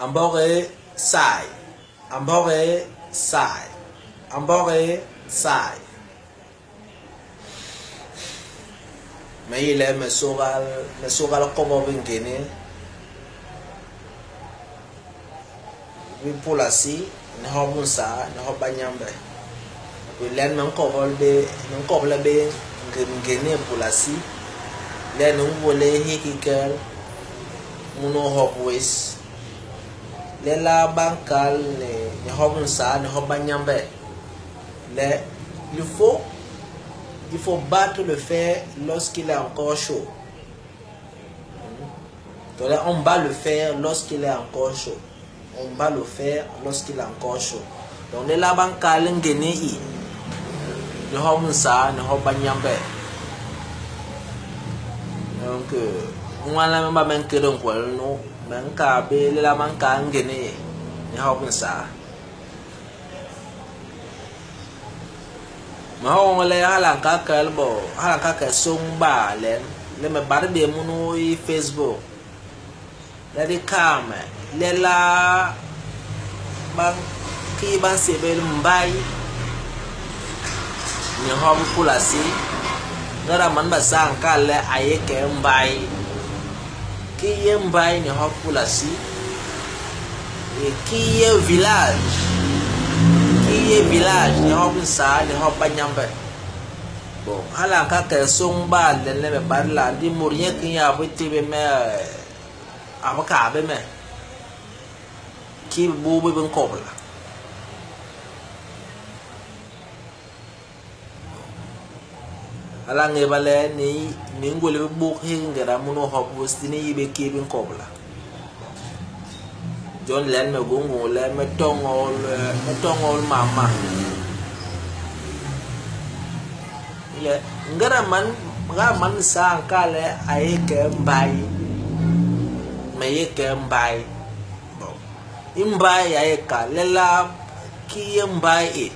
Amboge sai. Amboge sai. Amboge sai. Me yi le me sogal me sogal kobo bi ngene bi pulasi ni hop nsaa ni hop banyambe. Bi len me nkobol bé me nkoble bé ngim ngene pulasi le ni ngwélés hiki kel munu hop wés. Lelaa ba nkal ni ni hop nsaa ni hop banyambe le il faut il faut battre le fer lorsqu'il est encore chaud. Donc là, on bat le fer lorsqu'il est encore chaud. On bat le fer lorsqu'il est encore chaud. Donc lelaa ba nkal ngene i ni hop nsaa ni hop banyambe. Donc ñwala me ba me nkede nkwel nu me nkaa bé lelaa ba nkal ngene i ni hop nsaa. Me hoñol le hala a nka kel bo hala a nka kel sôñ baa len le me bat bé munu i Facebook le di kal me lelaa ba kii ba nsébél mbay ni hop Pulasi. Ngéda man Basaa a nkal le a yé ke mbay, kii yé mbay ni hop Pulasi? Kii yé village? Kii yé village ni hop Nsaa ni hop Banyambe? Bon, hala a nka kel sôñ baa len le me bat la, ndi mut nye ki nye a bi ti bé me, a bi kal bé me kii bibuk bi bi nkobla. Hala a ñéba le ni ni ngwélél bibuk hiki ngéda munu hop wés, di ni yi bé kii bi nkobla. Jon len me gwé ngôñ le me toñol me toñol mam ma. Le ngéda man ngéda man nsaa a nkal le a yé ke mbai, me yé ke mbai. Bon, i mbai a yé kal lelaa kii yé mbai i?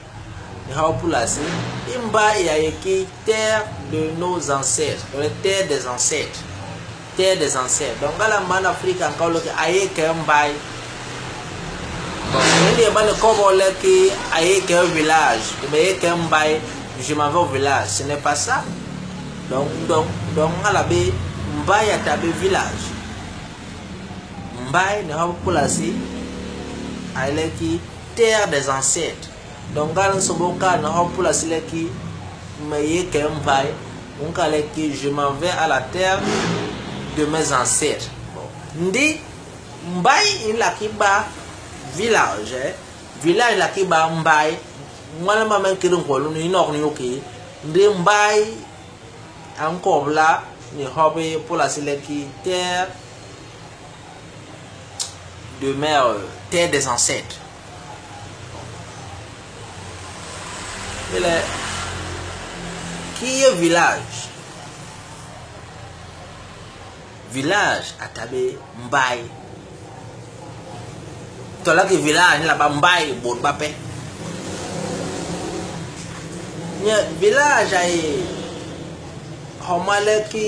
Ni hop Pulasi, i mbai a yé ki terre de nos ancêtres, tole terre des ancêtres, terre des ancêtres. Donc hala man Afrika a nkal le ki a yé ke mbai. Bon, i yé ba ni kobol le ki a yé ke village, me yé ke mbai, je m'en vais au village. Ce n'est pas ça. Donc, donc, donc hala bé mbai a ta bé village. Mbai ni hop Pulasi a yé le ki terre des ancêtres. Donc hala nsômbôl kal ni hop Pulasi le ki me yé ke mbai, u nkal le ki je m'en vais à la terre de mes ancêtres. Bon. Ndi mbai i nla ki ba village, eh? Village i nla ki ba mbai. Ngwal ma me nkit nkwel unu i nok ni yo kii. Ndi mbai a nkobla ni hop i Pulasi le ki terre de mer, terre des ancêtres. Ni le, kii yé village? Village a ta bé mbai. Tolaki village ni la ba mbai bôt bape. Nye village a yé homa le ki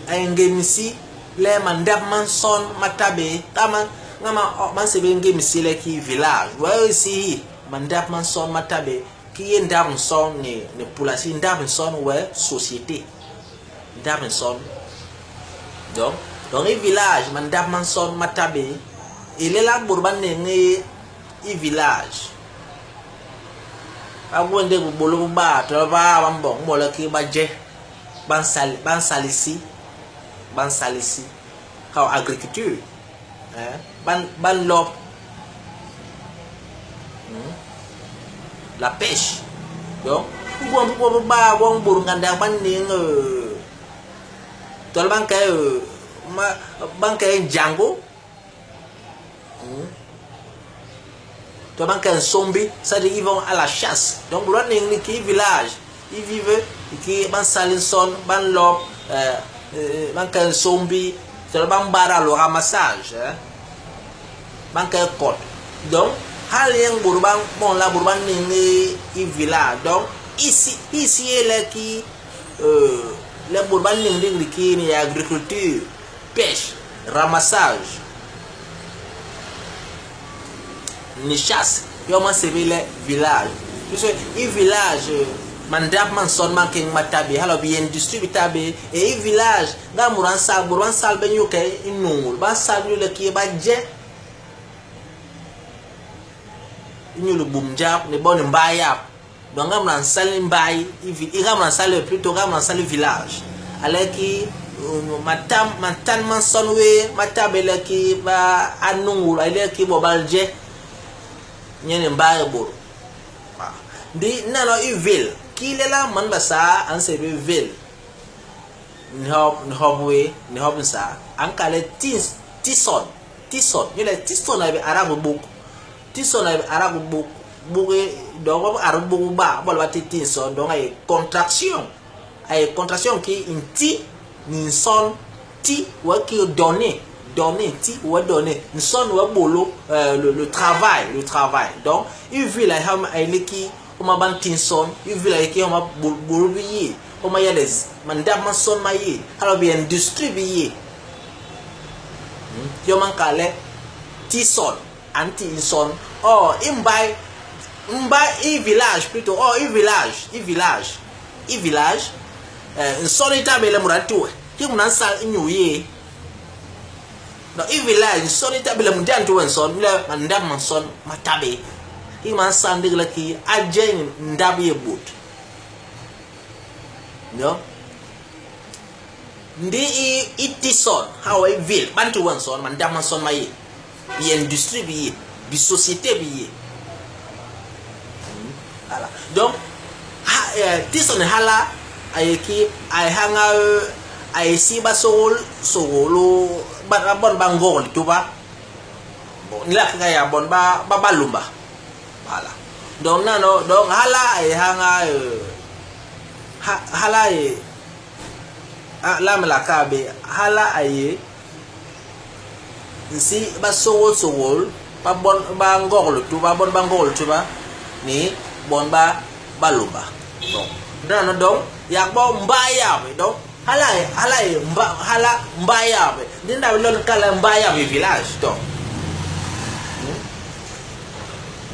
a yé ngim isi le mandap ma nson ma ta bé. Kama nga ma ba nsébél ngim isi le ki village. Wee isi hi mandap ma nson ma ta bé. Ki yé ndap nson ni ni pulasi ndap nson wee société. Ndap nson. Donc, donc i village mandap ma nson ma ta bé. I lelaa bôt ba niñ i i village. Ba gwé ndék bibôlô bi baa tole baa ba mboñ bo le kii ba je, ba nsal ba nsal isi, ba nsal isi. Kaw agriculture, hein, ba ba nlop. La pêche. Donc, i gwom bi gwo bi baa gwon bôt ngandak ba niñ tole ba nke ba nke Django. To ba nke nsômbi, c'est-à-dire ils vont à la chasse. Donc bôt ba niñ ni kii village, ils vivent kii ba nsal nson, ba nlop, ba nke nsômbi, tole ba mbada le ramassage, ba nke kot. Donc hala nyen bôt ba mboñ la bôt ba niñ i village. Donc isi isi yé le kii le bôt ba niñ ndik kii ni agriculture, pêche, ramassage. Ni chasse yon ma nsébél le village. Puisque i village mandap ma nson ma nkéñ ma ta bé, hala bi industrie bi ta bé. Et i village nga mut a nsal, bôt ba nsal bé inyu ke i nuñul, ba nsal inyu le kii ba je, inyu libum jap ni bo ni mbai yap. Donc nga mut a nsal i mbai, i nga mut a nsal plutôt nga mut a nsal i village a le ki matam matan ma nson wé ma ta bé le ki ba a nuñul, a le ki bo ba je nye ni mbai i bôt. Ndi nano i ville, kii lelaa man Basaa a nsébél ville ni hop ni hop wé ni hop nsaa? A nkal le tison, tison. Inyule tison a yé arabe buk. Tison a yé arabe buk, buk donc ba arabe buk ba bol ba ti tison donc a yé contraction. A yé contraction ki nti ni nson. Ti wee ki donner, donner, ti wee donner. Nson wee bôlô, le, le travail, le travail. Donc i ville a yé a yé le ki homa ba nti nson, i ville a yé ki homa bôlô bi yé, homa ya les mandap ma nson ma yé, hala bi industrie bi yé. Yom a nkal le tison, a nti nson. Or i mbai, mbai i village plutôt, or i village, i village, i village, nson i ta bé le mut a nti we. Kii mut a nsal inyu yé. Donc i village nson i ta bé le mut a nti we nson, le mandap ma nson ma ta bé. Kii ma nsal ndik le kii a je ni ndap yé bôt. No? Ndi i i tison, hawa i ville, ba nti we nson, mandap ma nson ma yé. Bi industrie bi yé, bi société bi yé. Voilà. Donc ha, tison hala a yé ki a yé hanga a yé si ba sôgôl sôgôl ba bon ba ngog lituba. Bon, ni la ka ya bon ba ba balumba. Voilà. Donc nano donc hala a yé hanga ha, hala a yé la me la ka bé hala a yé nsi ba sôgôl sôgôl ba bon ba ngog lituba bon ba ngog lituba ni bon ba balumba. Donc nano donc yak bo mba yap donc hala hala mba hala mba yap ndi nda lon kala mba yap i village donc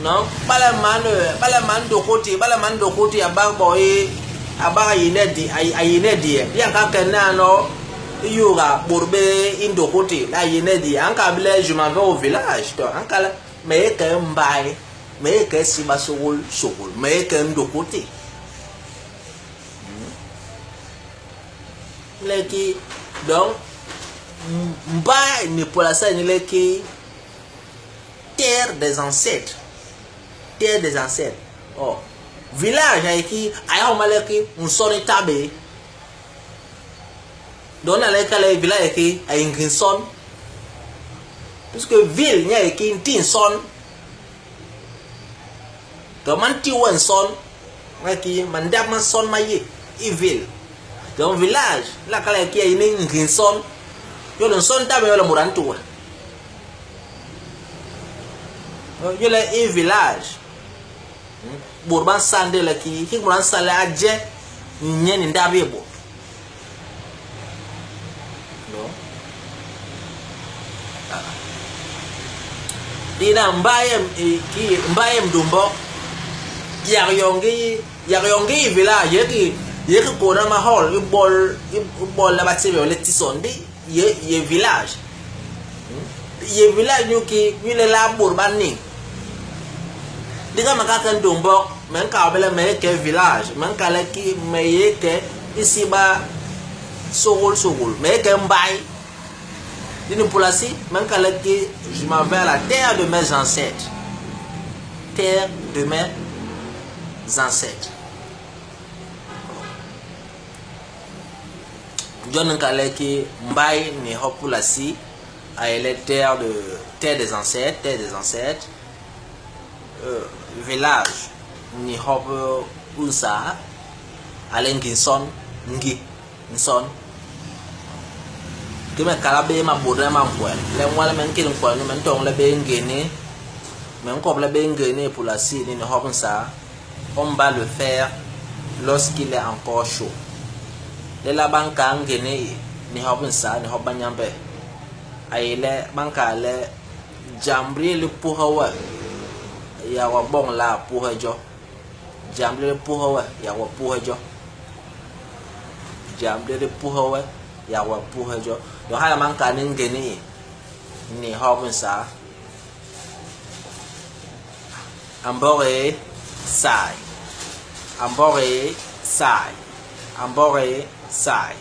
non bala man bala man dokoti bala man dokoti abak bo i abak ayine di ayine di ya ka kena no yuga borbe indokoti la ayine di an ka bile je m'en vais au village donc an kala mais ke mbai mais ke siba sogol sogol mais ke ndokoti leki donc mba ni polasa ni leki terre des ancêtres, terre des ancêtres. Oh, village ayeki aya omaleki nsoni tabe. Donc na leka le village ayeki ayingi nson. Puisque ville nya ayeki nti nson. Donc man ti wen nson ayeki mandap man son ma ye i ville. Donc village la kala ayeki ayini ngi nson. Yo le nson tabe yo le murantuwa. Yo le i village bôt ba nsal nde le kii hiki mut a nsal le a je nye ni ndap yé bôt. Dina mbaye ki mbaye mdumbok yak yongi yak yongi i village ye ki ye ki kona mahol i bol i bol la ba tsebe le tison ndi ye ye village ye village nyu ki nyu le la bôt ba niñ diga ma ka ke ndumbok me nka bele me ke village me nka le ki me ye ke isi ba sogol sogol me ke mbay dini pulasi me nka le ki je m'en vais à la terre de mes ancêtres, terre de mes ancêtres. John nka le ki mbay ni hop pulasi a le terre de terre des ancêtres, terre des ancêtres. Village ni hop unsa ale ngi nson ngi nson ki me kala be ma bodre ma nkwel le ngwale me nkil nkwel ni me ntong le be ngene me nkop le be ngene pulasi ni hop nsa. On va le faire lorsqu'il est encore chaud. Le la banka ngene ni hop nsa ni hop banyambe ayele banka le jambri le puha wa Yak wa boñ laa puhe jo. Jam li li puhe we, yak wa puhe jo. Jam li li puhe we, yak wa puhe jo. Donc hala man nkal ni ngén i, ni hop nsaa. A mbok e saay. A mbok e saay. A mbok e saay.